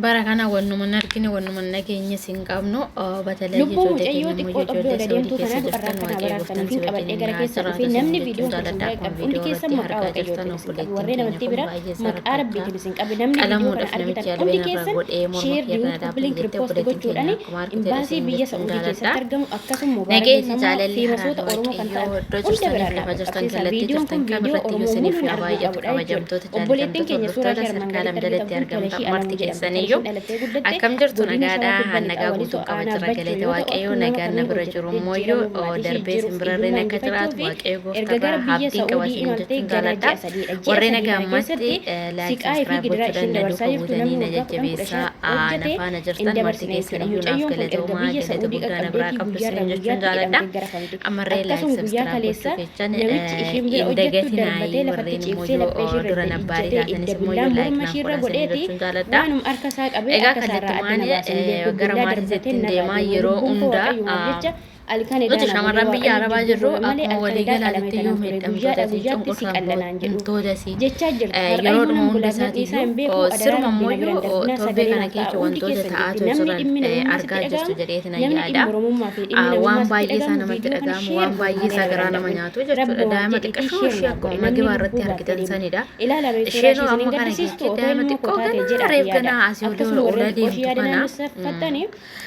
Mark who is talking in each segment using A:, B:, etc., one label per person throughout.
A: Bara kana wannuma hin argine wannuma hin dhageenyes hin qabnu. Batalay
B: Lubbuu
A: ijoollee
B: mucayyoo
A: keenya immoo
B: xiqqoo xobbee
A: ijoollee
B: ola
A: Saudii
B: deemtuu
A: keessa
B: tanaa du'arraa
A: jirtan
B: akka naa
A: Waaqayyo gooftaan
B: baraartaniifin
A: si
B: qabadhee
A: wajjin
B: gara
A: haa
B: keessan
A: jiraatu
B: dhufee
A: isin
B: namni
A: jechuun
B: viidiyoon kun isin
A: jaaladha.
B: bira
A: Akkuma
B: qaqqabu hundi
A: viidiyoo
B: keessan
A: irratti
B: maqaa
A: argaa jirtan
B: Waaqayyootiin isin qabe
A: obboleettiin
B: warreen
A: keenya
B: amantii
A: kun
B: biraa
A: baay'ee
B: maqaa
A: rakkachaa
B: Rabbiitiin isin qabe namni viidiyoo kana
A: qalamuudhaaf
B: argitan
A: namichi
B: hundi
A: albeen irraa
B: keessan
A: godhee morma
B: sheer
A: kee irra
B: duut
A: dhaabbii
B: link
A: jette
B: ripost
A: obboleettiin keenya
B: gochuudhaan
A: akkuma argitedha
B: imbaasii
A: isin
B: biyya
A: jechuun
B: Sa'uudii
A: jaaladha.
B: keessatti argamu akkasuma Mubaarak
A: Nageenyi
B: Geessammaa
A: jaalalli
B: fiimasoota
A: araarri
B: Oromoo kan ta'an
A: Waaqayyoo iddoo
B: hunda
A: jirtaniif
B: biraan
A: lafa
B: naa
A: jirtan
B: qaqqabsiisa.
A: kallattii
B: Viidiyoon
A: jirtan
B: kun
A: kam
B: viidiyoo
A: irratti iyyuu
B: Oromoo
A: isiniif
B: muluun
A: yaa
B: arguu
A: baay'atu
B: qabudha jechuudha.
A: kabajamtoota
B: Obboleettiin
A: jaallatamtoota
B: keenya suuraa
A: hordoftoota
B: ishee armaan
A: sadarkaa
B: gaditti
A: lam jalatti
B: argitan kun
A: argamtan
B: Tolashii
A: marti
B: Alamuu jedhamti. Kan
A: keessaniyyuu
B: ishiin dhalattee guddatte
A: akkam jirtu
B: godina Shawaa
A: nagaadhaa
B: Kibba
A: haan
B: Lixaa
A: nagaa
B: Walisoo
A: guutuun qaba
B: aanaa
A: jira
B: Bachoo
A: galata
B: yoo ta'u
A: Waaqayyoo
B: akkuma nama
A: nagaan na
B: kamii
A: bira jiru
B: hojjettee
A: immoo
B: jijjiiramuuf maatii ishee
A: darbee
B: jijjiiruuf
A: simbirarreen
B: hiyyummaa
A: akka
B: injifachuu
A: jiraatu
B: fi
A: Waaqayyo
B: erga gara
A: gooftarraa
B: biyya
A: abdiin qaba
B: Sa'uudii
A: isiniin
B: imaltee
A: jechuun
B: ganaa
A: jaaladha
B: ji'a sadiidha. Ji'a
A: warreen
B: sadii
A: nagaa
B: kana
A: ammatti
B: keessatti
A: laayik
B: siqaayii fi
A: sabskiraayib
B: gidiraa
A: gochuudhaan
B: ishiin
A: na
B: dabarsaa
A: duuka
B: jirtu
A: buutanii
B: namni
A: na
B: waggaa 10
A: jajjabeessaa
B: 15
A: na
B: hojjete
A: faana
B: hin
A: jirtan marti
B: dabarsine jechuudha.
A: keessaniyyuu naaf
B: Mucayyoon kun erga
A: galatoomaa
B: biyya
A: galata
B: Sa'uudii
A: guddaa na biraa
B: qaqqabdeetii
A: qabdu
B: guyyaarraa
A: isiniin jechuun
B: guyyaatti
A: jaaladha
B: hidhamtee garafamti.
A: ammarree laayik
B: Akkasuma guyyaa
A: sabskiraayib gochuu
B: kaleessa
A: keessan
B: namichi ishiin bira
A: hin
B: hojjettu
A: dagatinaayi
B: darbatee lafatti
A: warreen immoo
B: ciibsee
A: yoo
B: laphee ishiirra
A: dura
B: itti
A: nabbaarii
B: ijjatee
A: taatanis
B: idda
A: immoo
B: billaan
A: yoo laayik
B: morma
A: naaf
B: ishiirra
A: godhaa isiniin
B: godheeti
A: jechuun jaaladha.
B: waanuma harka isaa qabee
A: Egaa
B: akka isaarraa adda
A: kallattumaan
B: na baasin beeku
A: gara
B: billaa
A: maatii
B: darbatee
A: isittiin
B: narraa
A: deemaa
B: deema
A: yeroo
B: lubbuun koo
A: hundaa
B: Waaqayyumaaf jecha halkan edaa
A: nuti
B: na bulee
A: shamarran biyya
B: Waaqayyo
A: Arabaa
B: jidduu
A: jirru
B: gola malee
A: akkuma
B: halkan
A: walii
B: edaa qalame
A: galaatitti iyyuu
B: tanan ture
A: miidhamtoota
B: guyyaadha
A: si
B: guyyaatti si qallanaan jedhu
A: cunqursamtoota si
B: jechaa jirti har'ayyuu
A: yeroodhuma
B: nan
A: hunda
B: bulaa nan dhiisaa
A: isaatiiyyuu
B: hin beeku adaraa
A: siruma
B: Rabbii na bira
A: immoo
B: hin darbinaa
A: torbee
B: sagalee
A: kana
B: naaf ta'a
A: keessa
B: hundi
A: wantoota
B: keessan jetti
A: ta'aatu
B: namni
A: jiran
B: dhimmi namummaa sitti
A: argaa jirtu
B: dhaga'amu
A: jedheetiin
B: namni
A: yaada.
B: dhimmi Oromummaa fi dhimmi
A: Waan
B: namummaa sitti
A: baay'ee isaa
B: dhaga'amu
A: namatti
B: viidiyoo kana
A: dhaga'amu
B: sheer
A: waan
B: godhi
A: baay'ee
B: malee
A: isaa
B: na bira
A: garaa
B: hin
A: nama
B: darbin
A: nyaatu jechuudha.
B: Rabbumaaf
A: Daa'ima
B: jedhiitii
A: xiqqashoo
B: sheer
A: ishee
B: naaf
A: akkuma
B: godhi namni
A: magibaa irratti
B: lubbuu baattee
A: argitan
B: deemtu
A: sanidha.
B: ilaalame suuraa
A: Isheenoo
B: ishee isin
A: amma
B: hin
A: kana
B: gaddisiistu
A: geechee
B: otoo
A: daa'ima
B: ilmoo koo
A: xiqqoo
B: taate
A: ganaa
B: jedhaati
A: reef
B: yaada
A: ganaa asii olii
B: akkasuma
A: ola
B: warreen xiqqoo ishee
A: deemtu
B: yaada
A: kana
B: naannessafattani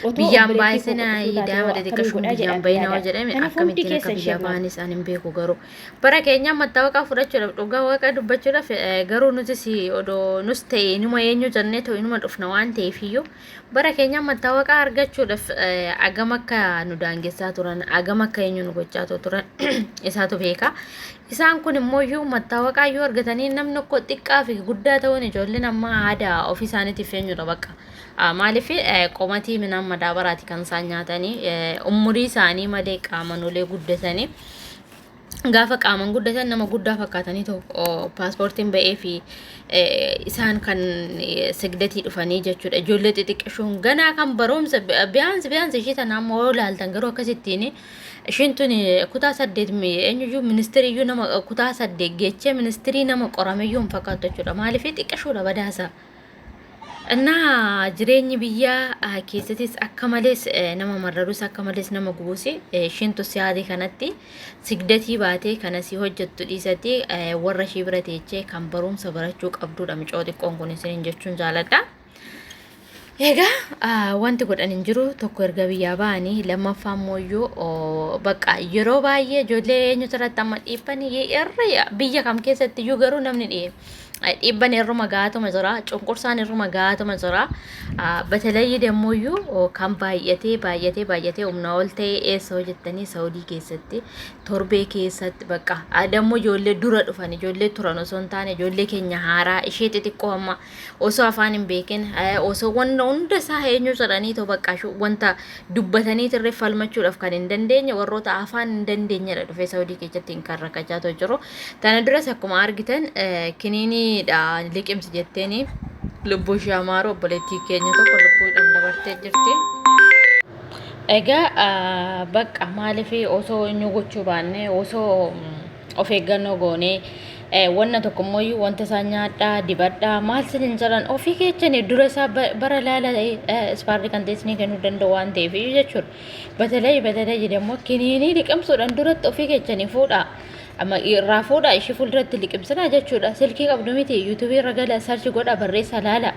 B: otoo
A: biyyaan
B: obboleettii koo
A: baay'isina
B: quxisuu taate
A: daa'ima
B: hoo akkamin
A: xixiqqashoon
B: godhaa
A: biyyaan
B: jedhaati
A: bayinaa
B: yaada
A: hoo jedhame
B: kanaaf hundi
A: akkamittiin akka
B: keessan
A: biyyaa
B: sheer naaf
A: ba'anis ani hin beeku garuu bara keenya mattaawaqaa fudhachuudhaaf dhugaa waaqa dubbachuudhaaf garuu nutis odoo nus ta'e inuma eenyu jennee ta'u inuma dhufna waan ta'eef iyyuu bara keenya mattaawaqaa argachuudhaaf agam akka nu daangessaa turan agam akka eenyu nu gochaa turan isaatu beeka. Isaan kun immoo iyyuu mattaawaqaa iyyuu argatanii namni tokko xiqqaa fi guddaa ta'uun ijoolleen amma aadaa ofii isaaniitiif eenyudha bakka. Maaliif qomatii midhaan madaabaraati kan isaan nyaatanii umurii isaanii malee qaaman olee guddatanii. Gaafa qaaman guddatan nama guddaa fakkaatanii tokko paaspoortiin ba'ee fi isaan kan sigdatii dhufanii jechuudha. Ijoollee xixiqqishuun ganaa kan barumsa biyaansi biyaansi ishii tana amma yoo ilaaltan garuu akkasittiin ishiin tun kutaa 8 eenyuyyuu ministiriyyuu nama kutaa 8 geechee ministirii nama qorameyyuu hin fakkaattu jechuudha. Maaliif xiqqishuudha badaasa. Innaa jireenyi biyyaa keessattis akka malees nama mararus akka malees nama gubus ishiin tun si'aatii kanatti sigdatii baatee kana si hojjettu dhiisatti warra ishii bira teechee kan barumsa barachuu qabdudha micoo xiqqoon kun isiniin jechuun jaaladha. Egaa wanti godhan hin jiru tokko erga biyyaa ba'anii lammaffaa immoo bakka yeroo baay'ee ijoollee eenyutu irratti amma dhiibban irra biyya kam keessatti iyyuu garuu namni dhi'e. Dhiibban irruma gaatuma jira, cunqursaan irruma gaatuma jira. Batalayyi demmuyyuu kan baay'atee baay'atee baay'atee humna ol ta'e eessa hojjettanii Saudii keessatti torbee keessatti bakka dammoo ijoollee dura dhufan ijoollee turan osoo hin taane ijoollee keenya haaraa ishee xixiqqoo amma osoo afaan hin beekin osoo wanta hunda isaa eenyu jedhanii too bakka wanta dubbatanii tirree falmachuudhaaf kan hin dandeenye warroota afaan hin dandeenyedha dhufee Saudii keessatti kan rakkachaa jiru. Tana duras akkuma argitan kiniiniidha liqimsi jetteeni lubbuu ishee amaaru obboleettii keenya tokko lubbuudhaan dabartee jirti. Egaa bakka maaliif osoo inni gochuu baanne osoo of eeggannoo goonee wanna tokko immoo wanta isaan nyaadhaa dibadhaa maal isin jedhan ofii keechanii dura isaa bara laala ispaarri kan ta'e isinii kennuu danda'u waan ta'eef jechuudha. Batalay batalay jedhamu kiniinii liqimsuudhaan duratti ofii keechanii fuudhaa. Amma irraa fuudhaa ishee fuulduratti liqimsinaa jechuudha. Silkii qabdu miti yuutuubii irra gala sarchi godha barreessa laala.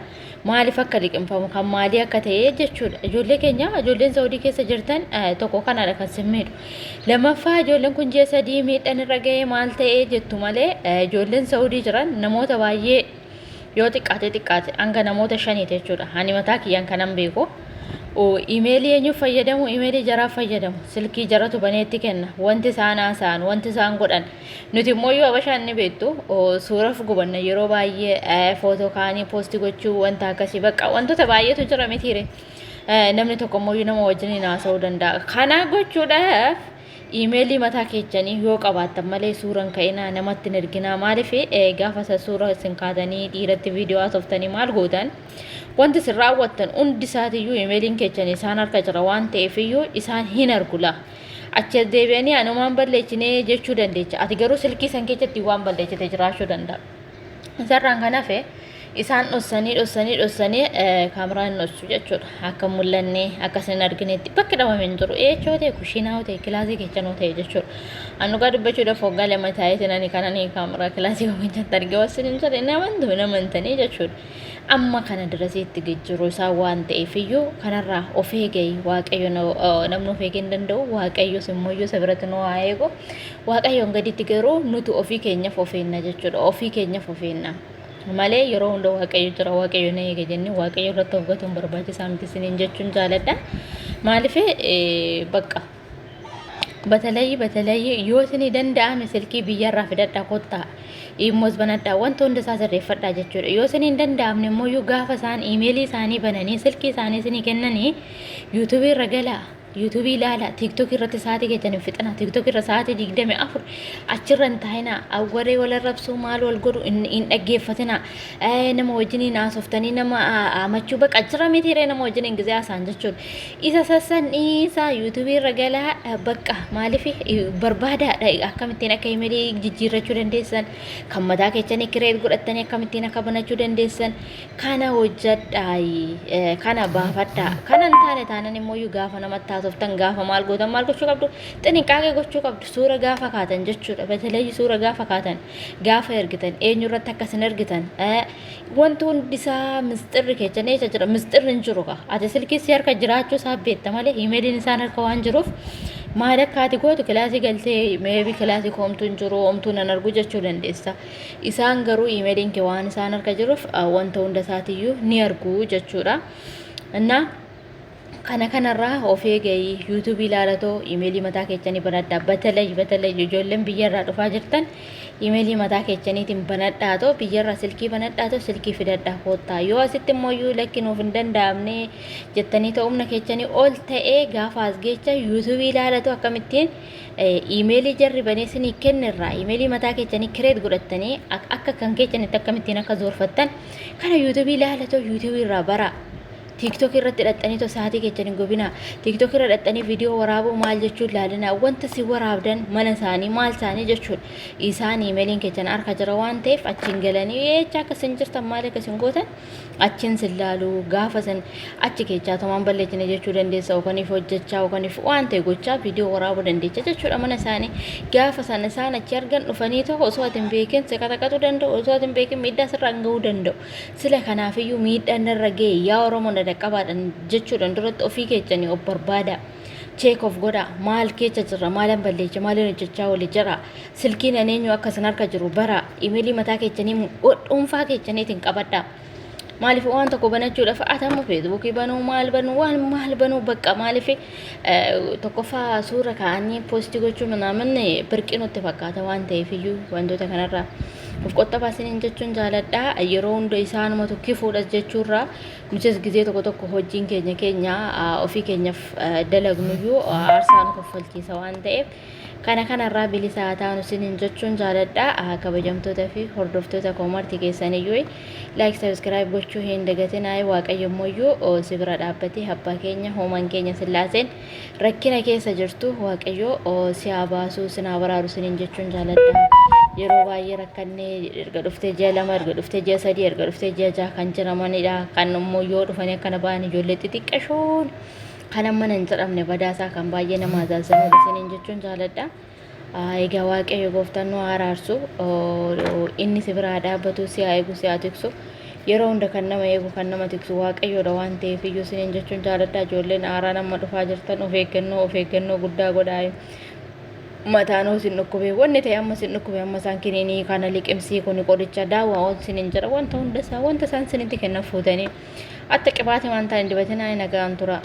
A: Maaliif akka liqimfamu kan maalii akka ta'e jechuudha. Ijoollee keenya ijoolleen Saudii keessa jirtan tokko kanaadha kan sin miidhu. Lammaffaa ijoolleen kun ji'a 3 miidhaan irra ga'ee maal ta'ee jettu malee ijoolleen Saudii jiran namoota baay'ee yoo xiqqaate xiqqaate hanga namoota shaniiti jechuudha. Ani mataa kiyyaan kanan beeku. Imeelii eenyuuf fayyadamu? Imeelii jaraaf fayyadamu. Silkii jaratu baneetti kenna. Wanti isaan haasa'an, wanti isaan godhan. Nuti immoo yoo Habashaan ni beektu suuraf gubanna yeroo baay'ee footoo kaa'anii poostii gochuu wanta akkasii bakka wantoota baay'eetu jira mitiire. Namni tokko immoo nama wajjin haasa'uu danda'a. Kana gochuudhaaf iimeelii mataa keechanii yoo qabaattan malee suuran ka'inaa namatti hin erginaa maaliif gaafa isa suura isin kaatanii dhiiratti viidiyoo haasoftanii maal gootan wanti isin raawwattan hundi isaatiyyuu iimeeliin keechan isaan harka jira waan ta'eef iyyuu isaan hin argula. Achi as deebi'anii anumaan balleechinee jechuu dandeecha. Ati garuu silkii san keessatti waan balleechite jiraachuu danda'a. Isarraan kan hafe Isaan dhossanii dhossanii dhossanii kaameraan hin dhossu jechuudha. Akka hin mul'anne akka isin hin arginetti bakki dhabame hin jiru. Eechoo ta'e kushiinaa yoo ta'e kilaasii keessan yoo ta'e jechuudha. An dhugaa dubbachuudhaaf waggaa 2 taa'eetiin ani kanan kaameraa kilaasii koo keessatti arge wasin hin jedhe hin amantu hin amantanii jechuudha. Amma kana dirasiitti jijjiiruu isaa waan ta'eef iyyuu kanarraa of eegee Waaqayyo namni of eegee hin danda'u. Waaqayyos immoo iyyuu isa biratti nu haa eegu. Waaqayyoon gaditti garuu nuti ofii keenyaaf of eenna jechuudha. Ofii keenyaaf of eenna. Malee yeroo hunda Waaqayyo jira, Waaqayyo na eega jennee Waaqayyo irratti of gatuun barbaachisaa miti isiniin jechuun jaaladha. Maaliif bakka batalayyi batalayyi yoo isinii danda'ame silkii biyyarraa fidadhaa kottaa iimmoos banadhaa wanta hunda isaa sirreeffadhaa jechuudha. Yoo isinii hin danda'amne immoo iyyuu gaafa isaan iimeelii isaanii bananii silkii isaanii isinii kennanii yuutuubii irra galaa. Yuutuubii ilaala, tiiktookii irratti sa'aatii keessan hin fixinaa, tiiktookii irra sa'aatii 24 achirra hin taa'inaa, awwaree wal arrabsuu maal wal godhu hin dhaggeeffatinaa, nama wajjiniin haasoftanii nama amachuu baqa jira mitiiree nama wajjiniin gizee haasa'an jechuudha. Isa sassan dhiisaa yuutuubii irra galaa bakka maaliif barbaadaadha akkamittiin akka imeelii jijjiirrachuu dandeessan kan mataa keessanii kireet godhattanii akkamittiin akka banachuu dandeessan kana hojjadhaayi kana baafadhaa kana hin taane taanan immoo gaafa namatti haasoftan gaafa maal gootan maal gochuu qabdu xiniqaaqee gochuu qabdu suura gaafa kaatan jechuudha batalayyi suura gaafa kaatan gaafa ergitan eenyurratti akka isin ergitan wanti hundi isaa misxirri keessan eessa jira misxirri hin jiru kaa ati silkii si harka jiraachuu isaa beekta malee imeeliin isaan harka waan jiruuf maal akka ati gootu kilaasii galtee meebii kilaasii koomtuu hin jiru homtuu nan argu jechuu dandeessa. Isaan garuu iimeeliin kee waan isaan harka jiruuf wanta hunda isaatiyyuu ni argu jechuudha. Innaa kana kanarraa of eegayi yuutuubii ilaalatoo iimeelii mataa keessanii banadhaa batalay batalay ijoolleen biyyarraa dhufaa jirtan iimeelii mataa keessaniitiin banadhaatoo biyyarraa silkii banadhaatoo silkii fidadhaa koottaa yoo asitti immoo iyyuu lakki nuuf hin danda'amne jettanii ta'u humna keessanii ol ta'ee gaafa as geecha yuutuubii ilaalatoo akkamittiin iimeelii jarri banee isinii kenne irraa iimeelii mataa keessanii kireet godhattanii akka kan keessanitti akkamittiin akka zoorfattan kana yuutuubii ilaalatoo yuutuubii irraa baraa. Tiiktook irratti hidhattanii too sa'aatii keessan hin gubinaa. Tiiktook irra hidhattanii viidiyoo waraabuu maal jechuun ilaalinaa. Wanta si waraabdan mana isaanii maal isaanii jechuudha. Isaan iimeeliin keessan harka jira waan ta'eef achiin galanii eecha akka isin jirtan maal akka isin gootan achiin sin laalu gaafa sin achi keechaa tomaan balleessine jechuu dandeessa yookaan hojjechaa yookaan waan ta'e gochaa viidiyoo waraabuu dandeecha jechuudha mana isaanii gaafa sana isaan achi argan dhufanii tokko osoo ati hin beekin si qaxaqatuu danda'u osoo ati hin beekin miidhaa sirraan ga'uu danda'u sila kanaafiyyuu miidhaan narra ga'e yaa Oromoo na dhaqqabaadhaan jechuudhaan duratti ofii keessanii of barbaada. Check of godha maal keessa jirra maalan balleecha maalin hojjechaa oole jira silkiin an eenyu akka isin harka jiru bara imeelii mataa keessanii dhuunfaa keessaniitiin qabadha. Maaliif waan tokko banachuudhaaf atama feesbuukii banuu maal banuu waan maal banuu bakka maaliif tokkoffaa suura kaa'anii poostii gochuu minaamin birqii nutti fakkaata waan ta'eef iyyuu wantoota kanarraa of qoxxabaa isiniin jechuun jaaladha. Yeroo hunda isaanumatu kifuudhas jechuurraa nutis gizee tokko tokko hojiin keenya keenya ofii keenyaaf dalagnuyyuu aarsaa nu kaffalchiisa waan ta'eef kana kanarraa bilisa haa taanu isiniin jechuun jaaladha. Kabajamtoota fi hordoftoota koo marti keessaniyyuu like subscribe gochuu hin dagatinaa. Waaqayyo immoo si bira dhaabbatee abbaa keenya hooman keenya sillaaseen rakkina keessa jirtu Waaqayyo si haa baasu sin haa baraaru isiniin jechuun jaaladha. Yeroo baay'ee rakkannee erga dhuftee ji'a 2 erga dhuftee ji'a 3 erga dhuftee ji'a 6 kan jiramanidha. Kan immoo yoo dhufanii akkana ba'an ijoollee xixiqqashoon kan amma hin jedhamne badaasaa kan baay'ee nama azaazanudha isiniin jechuun jaaladha. Egaa Waaqayyo gooftaan nu haa araarsu inni si biraa dhaabbatu si haa eegu si haa tiksu yeroo hunda kan nama eegu kan nama tiksu Waaqayyoodha waan ta'eef iyyuu isiniin jechuun jaaladha. Ijoolleen haaraan amma dhufaa jirtan of eeggannoo of eeggannoo guddaa godhaa. Mataan hoo sin dhukkube wanni ta'e amma sin dhukkube amma isaan kiniinii kana liqimsii kuni qoricha daawwaa ol sinin jira wanta hunda isaa wanta isaan sinitti kennan fuutanii atta qibaatii waan ta'an dibatinaa nagaan tura.